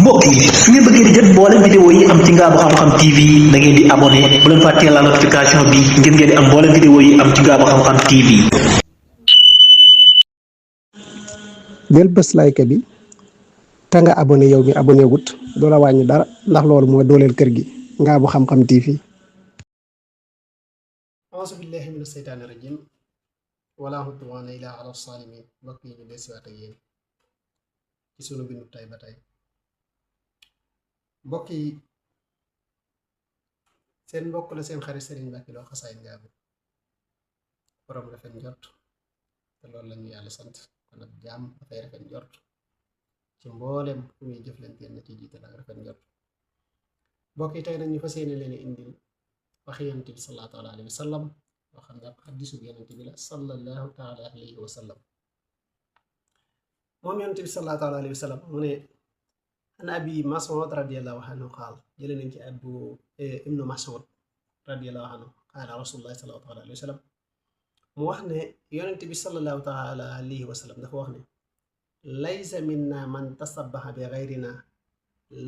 mbokk yi su ngeen bëggee di jot mboolem vidéo yi am ci Ngaabu Xam-Xam TV da ngeen di abonné bu leen fàttee la notification bi ngir ngeen di am mboolem vidéo yi am ci Ngaabu Xam-Xam TV. del bés like bi te nga abonné yow mi abonné wut doo la wàññi dara ndax loolu mooy dooleel kër gi Ngaabu Xam-Xam TV. auzu billahi mina seytaani rajim wala udwaana illa ala salimin mbokk yi ñu desiwaat ak yéen ci sunu bindu tay ba tey mbokk yi seen mbokk la seen xarit Serigne Mbacke Lo Xasaayid Ngaabu borom rafet njort te loolu la ñu yàlla sant kon nag jaam dafay rafet njort ci mboolem fu muy jëflanteel na ci jiital ak rafet njort mbokk yi tey nag ñu fas yéene leen indil waxi yonent bi sallallahu taala alayhi wa sallam loo xam ne ab xaddisu yonent bi la sallallahu taala alayhi wa sallam moom yonent bi sallallahu taala alayhi wa sallam mu ne an abi Mas'ud radiyallahu anhu qaal jële nañ ci abu ibnu Mas'ud radiyallahu anhu qaala rasulullah sallallahu taala alayhi wa sallam mu wax ne yonent bi sallallahu taala alayhi wa sallam dafa wax ne laysa minna man tasabbaha bi gayrina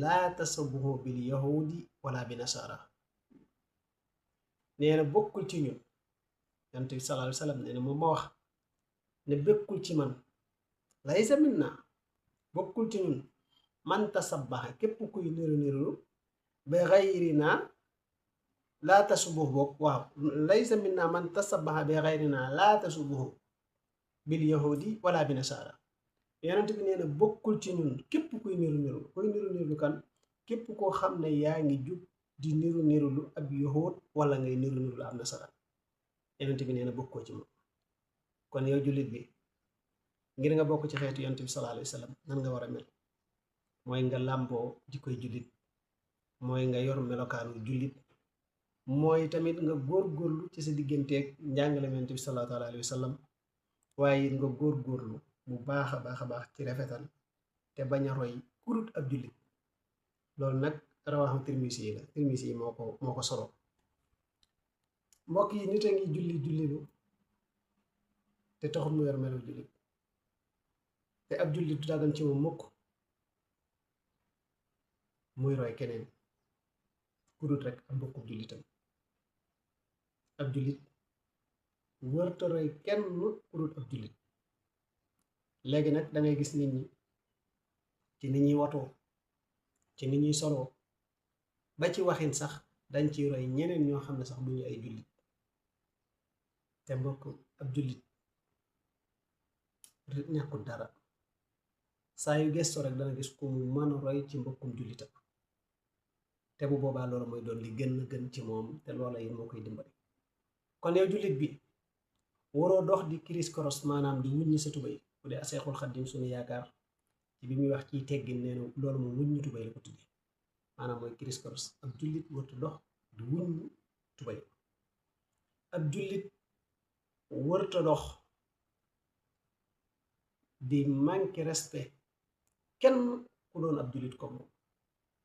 laa tasubbuhu bil yahudi wala bi nasara nee na bokkul ci ñun yonent bi sallallahu alayhi wa sallam nee na moom ma wax ne bokkul ci man laysa minna bokkul ci ñun man tasabbaha képp kuy niru bi gayrina laa tasubbuhu bokk waaw laysa minna man tasabbaha bi gayrina laa tasubbuhu bil yahudi wala bi nasara yonent bi nee na bokkul ci ñun képp kuy niru kan képp koo xam ne yaa ngi jub di niru lu ab yahud wala ngay niru lu ab nasara yonent bi nee na bokkoo ci moom kon yow jullit bi ngir nga bokk ci xeetu yonent bi sallallahu alayhi wa sallam nan nga war a mel mooy nga làmboo jikkoy jullit mooy nga yor melokaanu jullit mooy tamit nga góorgóorlu ci sa digganteeg njàngale yonent bi sallallahu alayhi wa sallam waaye it nga góorgóorlu bu baax a baax ci rafetal te bañ a roy kurut ab jullit loolu nag rawaaxu Tirmisi yi la Tirmisi yi moo ko solo mbokk yi nit a ngi jullilu te taxul mu yor melu jullit te ab jullit du daggan ci moom mukk muy roy keneen kurut rek ab bokkub jullitam ab jullit wërta roy kenn kurut ab jullit léegi nag dangay gis nit ñi ci nit ñuy watoo ci nit ñuy soloo ba ci waxin sax dañ ciy roy ñeneen ñoo xam ne sax duñu ay jullit te mbokk ab jullit ñàkkul dara saa yu gëstoo rek dana gis ku mu mën a roy ci mbokkum jullitam te bu boobaa loolu mooy doon li gën ci moom te loola yi moo koy dimbali kon yow jullit bi waroo dox di kiris koros maanaam di wuññi sa tubay bu dee Seexul Xaddim suñu yaakaar ci bi muy wax ciy teggin nee na loolu moom wuññi tubay la ko tuddi maanaam mooy kiris koros ab jullit warta dox di wuññi tubay ab jullit warta dox di manqué respect kenn ku doon ab jullit comme moom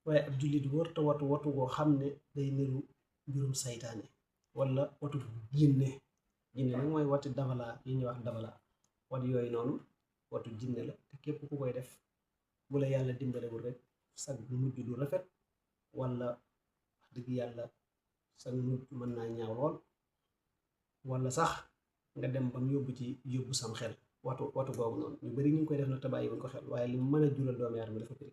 waaye ab jullit warta watu goo xam ne day niru mbirum saytaane wala watu jinne nag mooy wati dabala yi ñuy wax dabala wat yooyu noonu watu jinne la te képp ku koy def bu la yàlla dimbalewul rek sag mujj du rafet wala wax dëgg yàlla sag mujj mën naa ñaaw lool wala sax nga dem ba mu yóbbu sam xel watu googu noonu ñu bari ñu ngi koy def nag te bàyyi wuñ ko xel waaye li mën a jural doomu aadama dafa bëri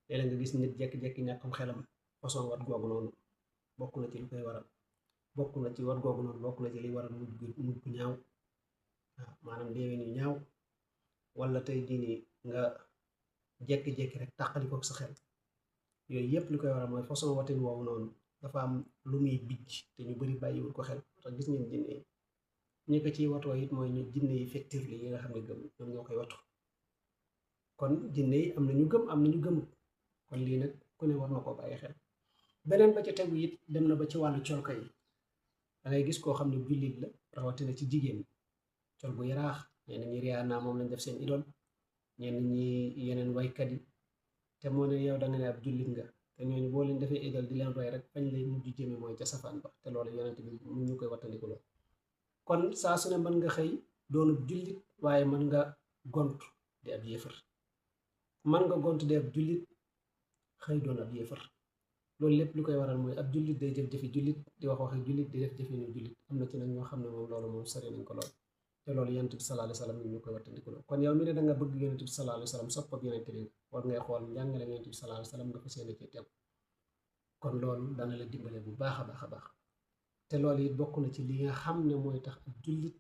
léeg-léeg nga gis nit jekki-jekki ñàkkam xelam façon wat googu noonu bokk na ci li koy waral bokk na ci wat googu noonu bokk na ci li waral mujj gu ñaaw waaw maanaam deewee ni ñaaw wala tey jii nii nga jekki-jekki rek tàqali ko sa xel yooyu yépp li koy waral mooy façon watin woowu noonu dafa am lu muy bijj te ñu bari bàyyiwul ko xel tax gis ngeen jinne yi ñi ko ciy watoo it mooy ñu jinne yi fektir li yi nga xam ne gëm ñoom ñoo koy watu kon jinne yi am na ñu gëm am na ñu gëmut kon lii nag ku ne war na koo bàyyi xel beneen ba ca tegu it dem na ba ci wàllu colka yi dangay gis koo xam ne jullit la rawatina ci jigéen col bu yaraax ñenn ñi Rihanna moom lañ def seen idole ñenn ñi yeneen waykat yi te moo ne yow da nga ne ab jullit nga te ñooñu boo leen defee idole di leen roy rek fañ lay mujj jëme mooy ca safaan ba te loolu yonent bi mu ñu koy wattandiku lool kon saa su ne mën nga xëy doonub jullit waaye mën nga gont di ab yéefar mën nga gont di ab jullit xëy doon ab yéefar loolu lépp lu koy waral mooy ab jullit day jëf jëfi jullit di wax waxi jullit di def jëfinu jullit am na ci nag ñoo xam ne moom loolu moom sori nañ ko lool te loolu yonent bi sallallahu alayhi wa sallam ñu koy wattandiku kon yow mi ne da nga bëgg yonent bi sallallahu alayhi wa sallam soppab yonent bi war ngay xool njàngale yonent bi sallallahu alayhi wa sallam nga fas yéene ci tegu kon loolu dana la dimbale bu baax a baax a baax te loolu it bokk na ci li nga xam ne mooy tax ab jullit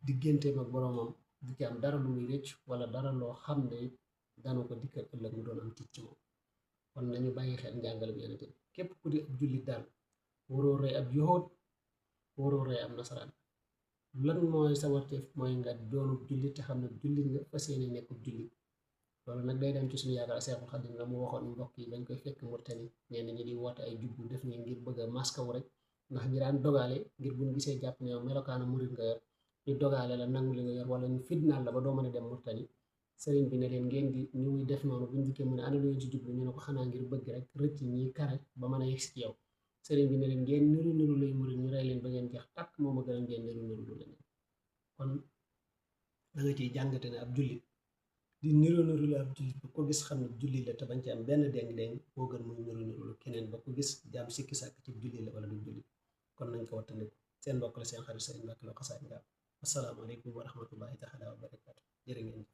digganteem ak boroomam di ci am dara lu muy rëcc wala dara loo xam ne it dana ko dikkal ëllëg mu doon am tiit ci moom kon nañu bàyyi xel njàngale bi yonent bi képp ku di ab jullit daal waroo rey ab yahuud waroo rey ab nasaraan lan mooy sa warteef mooy nga doonub jullit te xam ne jullit nga fas yéene nekkub jullit loolu nag day dem ci suñu yaakaar Seexul Xadim la mu waxoon mbokk yi bañ koy fekk Murtani ñenn ñi di woote ay jubbu def ni ngir bëgg a maskawu rek ndax ñi daan dogaale ngir buñ gisee jàpp ne yow melokaana murit nga yor ñu dogaale la nangu li nga yor wala ñu fitnaal la ba doo mën a dem Murtani sëriñ bi ne leen ngeen di ñu muy def noonu buñ dikkee mu ne ana lu ngeen ci jublu ñu ne ko xanaa ngir bëgg rek rëcc ñi kare ba mën a yegg ci yow sëriñ bi ne leen ngeen niru lay murit ñu rey leen ba ngeen jeex tàkk moom a gën a ngeen niru lu leneen kon da nga ciy jàngate ne ab jullit di niru la ab jullit ba ko gis xam ne jullit la te bañ ci am benn déng-déng moo gën muy niru lu keneen ba ko gis jaam sikki sàkk ci jullit la wala du jullit kon nañ ko wattandiku seen mbokk la seen xarit Sëriñ Mbàkke Lo Xasaayid Ngaab asalaamaaleykum wa rahmatullahi taala wa barakaatu jërë ngeen